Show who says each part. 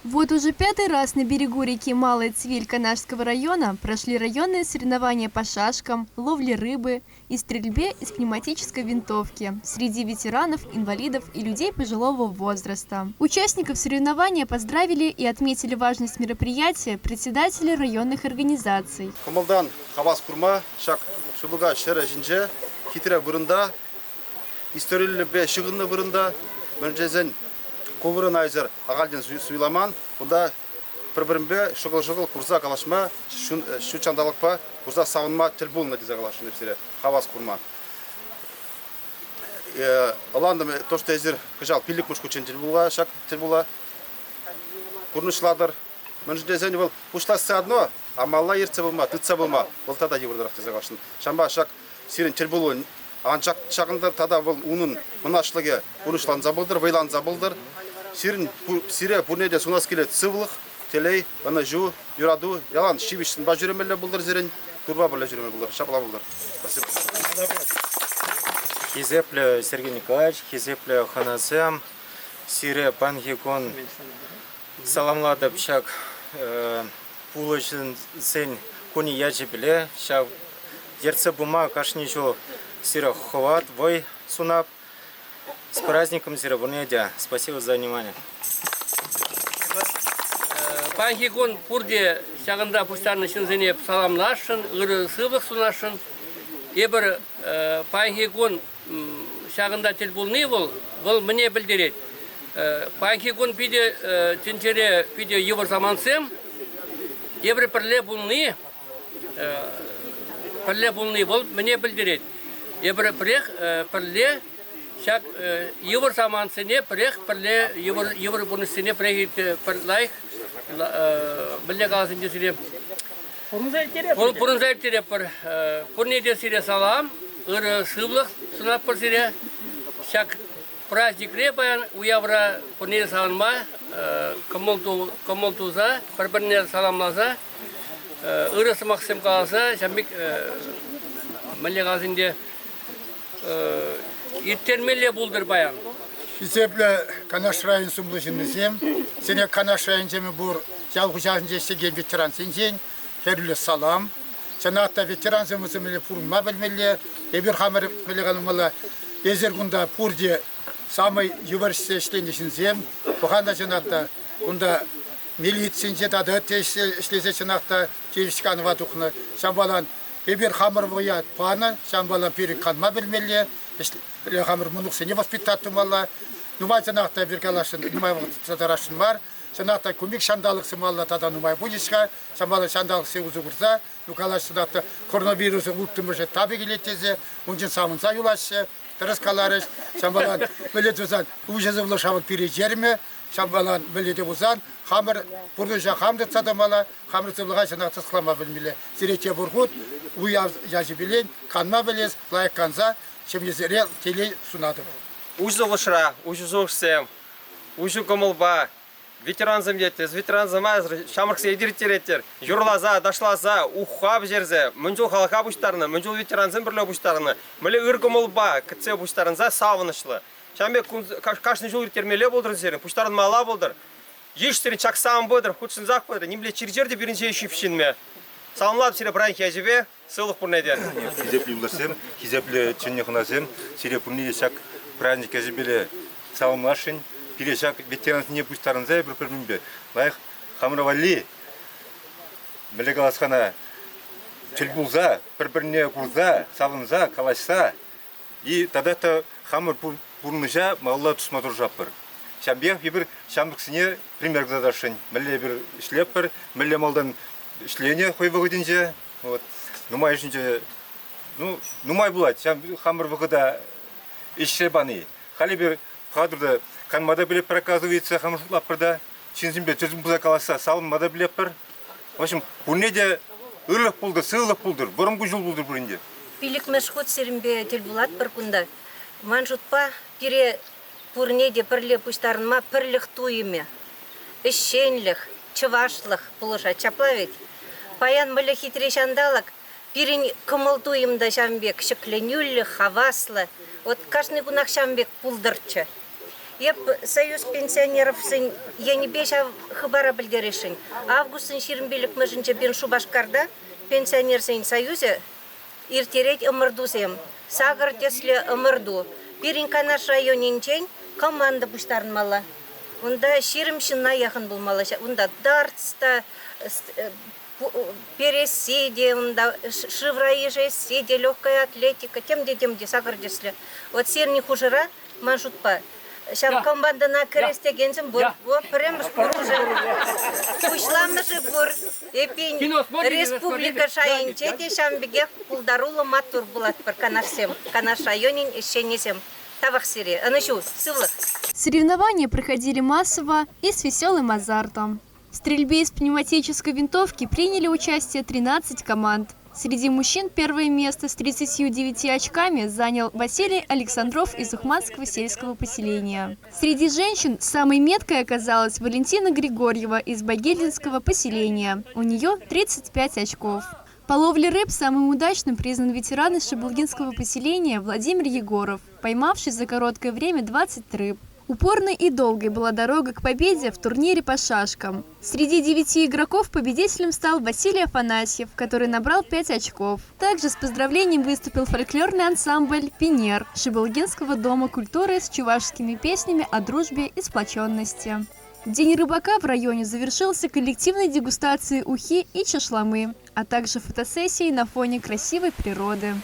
Speaker 1: Вот уже пятый раз на берегу реки Малая Цвиль Канашского района прошли районные соревнования по шашкам, ловле рыбы и стрельбе из пневматической винтовки среди ветеранов, инвалидов и людей пожилого возраста. Участников соревнования поздравили и отметили важность мероприятия председатели районных организаций.
Speaker 2: Кӑмӑлтан хавас курма ҫак Шывлӑка ҫӗрӗ ҫинче хитре вырӑнта, историллӗпе ҫыхӑннӑ вырӑнта, мӗншӗн тесен ку вырӑна эсир ахальтен суйламан, кунта пӗр-пӗринпе шӑкӑл-шӑкӑл курса калаҫма, ҫут ҫанталӑкпа курса савӑнма тӗл пулнӑ тесе каласшӑн эп сире, хавас курма. Ӑнлантӑм, то, что эсир кӑҫал пиллӗкмӗш хутчен тӗл пула, ҫак тӗл пула пурнӑҫлатӑр. Мӗншӗн тесен вӑл пуҫласси одно, а малла ертсе пыма, тытса пыма вӑл тата йывӑртарах тесе каласшӑн. Ҫавӑнпа ҫак сирӗн тӗлпулу анчах ҫакӑнта тата вӑл унӑн мӑнаҫлӑхӗ пурнӑҫланса пултӑр, вӑйланса пултӑр. Сирӗн сире пурне те сунас килет сывлӑх, телей, ӑнӑҫу, юрату. Ялан ҫивӗч сӑнпа ҫӳремелле пултӑр сирӗн, турпа пӗрле ҫӳремелле пултӑр. Ҫапла пултӑр. Спасибо.
Speaker 3: Хисеплӗ Сергей Николаевич, хисеплӗ хӑнасем, сире паянхи кун саламлатӑп ҫак пулӑҫӑсен кунӗ ячӗпеле. Ҫав ертсе пыма кашни ҫул сире хӑват, вӑй сунап. С праздником сире пурне те. Спасибо за внимание.
Speaker 4: Паянхи кун пурте ҫакӑнта пуҫтарнӑ ҫынсене саламласшӑн, ырӑ сывлӑх сунасшӑн. Эпир паянхи кун ҫакӑнта тӗл пулни вӑл, вӑл мӗне пӗлтерет? Паянхи кун питӗ тӗнчере питӗ йывӑр самантсем. Эпир пӗрле пулни, пӗрле пулни вӑл мӗне пӗлтерет? Эпир пӗрех пӗрле ҫак йывӑр самантсене пӗрех пӗрле йывӑр йывӑр пурнӑҫсене пӗрех пӗр лайӑх мӗнле калас ӗнтӗ сире
Speaker 5: Пурӑнса ирттеретпӗр.
Speaker 4: Пурӑнса ирттеретпӗр. Пурне те сире салам, ырӑ сывлӑх сунатпӑр сире. Ҫак праздникре паян уявра пурне те савӑнма, кӑмӑл туса, пӗр-пӗрне саламласа, ырӑ сӑмахсем каласа, ҫав пек мӗнле калас ӗнтӗ, ирттермелле пултӑр паян.
Speaker 6: Хисеплӗ Канаш район сумлӑ ҫыннисем, сире Канаш районӗнче пур ял хуҫалӑхӗнче ӗҫлекен ветерансенчен хӗрӳллӗ салам. Чӑнах та ветерансем вӗсемпе пурӑнма пӗлмелле, эпир хамӑр мӗнле каламалла, эсир кунта пурте самый йывӑр ӗҫсе ӗҫленӗ ҫынсем, пӑхан та чӑнах та кунта милицинче тата ытти ӗҫлесе чӑнах та тивӗҫ канӑва тухнӑ. Ҫавӑнпа Эпир хамӑр вӑя панӑ, ҫавӑнпа пирӗн канма пӗлмелле, хамӑр мӑнуксене воспитать тумалла. Нумай чӑнах та эпир каласшӑн, нумай вӑхӑт тӑрасшӑн мар. Чӑнах та кун пек ҫанталӑк сымалла тата нумай пулӗҫ-ха. Ҫавӑнпа ҫанталӑксем усӑ курса, ну калаҫҫӗ та коронавирусӑн улттӑмӗшӗ тапӗ килет тесе, унччен савӑнса юлаҫҫӗ. Тӗрӗс каларӗҫ. Ҫавӑнпа мӗнле тусан уҫӑ сывлӑш авӑн пире чермӗ. Ҫавӑнпа мӗнле те пулсан хамӑр пурнӑҫа хам тытса тӑмалла, хамӑр сывлӑха чӑнах тӑсӑклама пӗлмелле. Сире тепӗр хут уяв ячӗпелен канма пӗлес, лайӑх канса ҫемьесене телей сунатӑп.
Speaker 7: Уҫӑ уҫӑ шухӑшсем, уҫӑ кӑмӑлпа ветерансем теттӗр, ветерансем ҫамрӑксене ирттереттӗр. Юрласа, ташласа, ухха пӗҫерсе, мӗн чул халӑха пуҫтарнӑ, мӗн чул ветерансем пӗрле пуҫтарнӑ, мӗнле ыр кӑмӑлпа кӗтсе пуҫтарӑнса савӑнӑҫлӑ. Ҫавӑн пек кашни ҫул ирттермелле пултӑр сирӗн, пуҫтарӑнмалла пултӑр. Йыш сирӗн чакса ан пытӑр, хутшӑнсах пытӑр, нимле чир-чӗр те пирӗн ҫине ҫыпҫӑнмӗ. Саламлатӑп сире пранк ячӗпе, сывлӑх пурне те.
Speaker 2: Хисеплӗ юлташсем, хисеплӗ чӗннӗ хӑнасем, сире пурне те ҫак праздник ячӗпеле саламласшӑн. Пире ҫак ветерансене пуҫтарӑнса эпир пӗр-пӗринпе лайӑх хамӑр валли мӗнле калас-ха тӗл пулса, пӗр-пӗрне курса, савӑнса, калаҫса И тата та хамӑр пурнӑҫа малалла тӑсма тӑрӑшатпӑр. Ҫавӑн пекех эпир ҫамрӑксене пример кӑтартасшӑн. Мӗнле эпир ӗҫлетпӗр, мӗнле малтан ӗҫленӗ хӑй вӑхӑтӗнче. Вот. Нумайӑшӗнче ну, нумай пулать ҫав хамӑр вӑхӑта ӗҫре пани. Халь эпир пӑхатӑр та канма та пӗлетпӗр, оказывается, хамӑр шутлатпӑр та. Ҫынсемпе тӗл пулса калаҫса савӑнма та пӗлетпӗр. В общем, пурне те ырлӑх пултӑр, сывлӑх пултӑр, вӑрӑм кун-ҫул пултӑр пурин те.
Speaker 8: Пиллӗкмӗш хут сирӗнпе тӗл пулатпӑр кунта. Ман шутпа, пире пурне те пӗрле пуҫтарӑнма пӗрлӗх туйӑмӗ, ӗҫченлӗх, чӑвашлӑх пулӑшать. Ҫапла вӗт? Паян мӗнле хитре ҫанталӑк, пирӗн кӑмӑл-туйӑм та ҫавӑн пек ҫӗкленӳллӗ, хаваслӑ. Вот кашни кунах ҫавӑн пек пултӑрччӗ. Эп Союз пенсионеровсен енӗпе ҫав хыпара пӗлтересшӗн. Августӑн 25-мӗшӗнче пирӗн Шупашкарта пенсионерсен союзӗ ирттерет ӑмӑртусем. Сакӑр тӗслӗ ӑмӑрту. Пирӗн Канаш районӗнчен команда пуҫтарӑнмалла. Унта 20 ҫынна яхӑн пулмалла. Унта дартс та, пересси те, унта шывра ишесси те, легкая атлетика, тем те тем те сакӑр тӗслӗ. Вот сирӗн хушӑра, ман шутпа, ҫав командӑна кӗрес текенсем пур. Вот пӗрремӗш пур уже. Пуҫламӑшӗ пур. Эппин, республика шайӗнче те ҫавӑн пекех пултаруллӑ маттур пулатпӑр Канашсем, Канаш районӗн ӗҫченӗсем. Тавах сире, ӑнӑҫу, сывлӑх!
Speaker 1: Соревнования проходили массово и с веселым азартом. В стрельбе из пневматической винтовки приняли участие 13 команд. Среди мужчин первое место с 39 очками занял Василий Александров из Ухманского сельского поселения. Среди женщин самой меткой оказалась Валентина Григорьева из Багельдинского поселения. У нее 35 очков. По ловле рыб самым удачным признан ветеран из Шабулгинского поселения Владимир Егоров, поймавший за короткое время 20 рыб. Упорной и долгой была дорога к победе в турнире по шашкам. Среди девяти игроков победителем стал Василий Афанасьев, который набрал 5 очков. Также с поздравлением выступил фольклорный ансамбль «Пинер» Шибалгинского дома культуры с чувашскими песнями о дружбе и сплоченности. День рыбака в районе завершился коллективной дегустацией ухи и чашламы, а также фотосессией на фоне красивой природы.